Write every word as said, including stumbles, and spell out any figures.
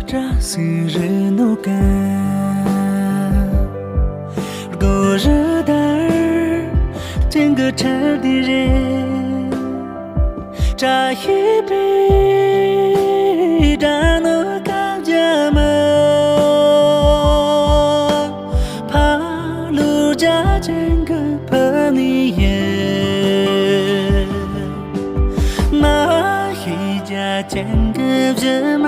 བཀྲ་ཤིས་རི་ནོ་ཀ་སྒོ་རུ་དར་ཅན་གི་ཁྲི་དེ་རེད། བཀྲ་ཤིས་པའི་སྒྲ་ནི་ཀ་བརྒྱ་མ། ཕ་ལུ་རྒྱ་ཅན་གི་ཕ་ནི་ཡེ། མ་ཤི་རྒྱ་ཅན་གི་བཞི་མ།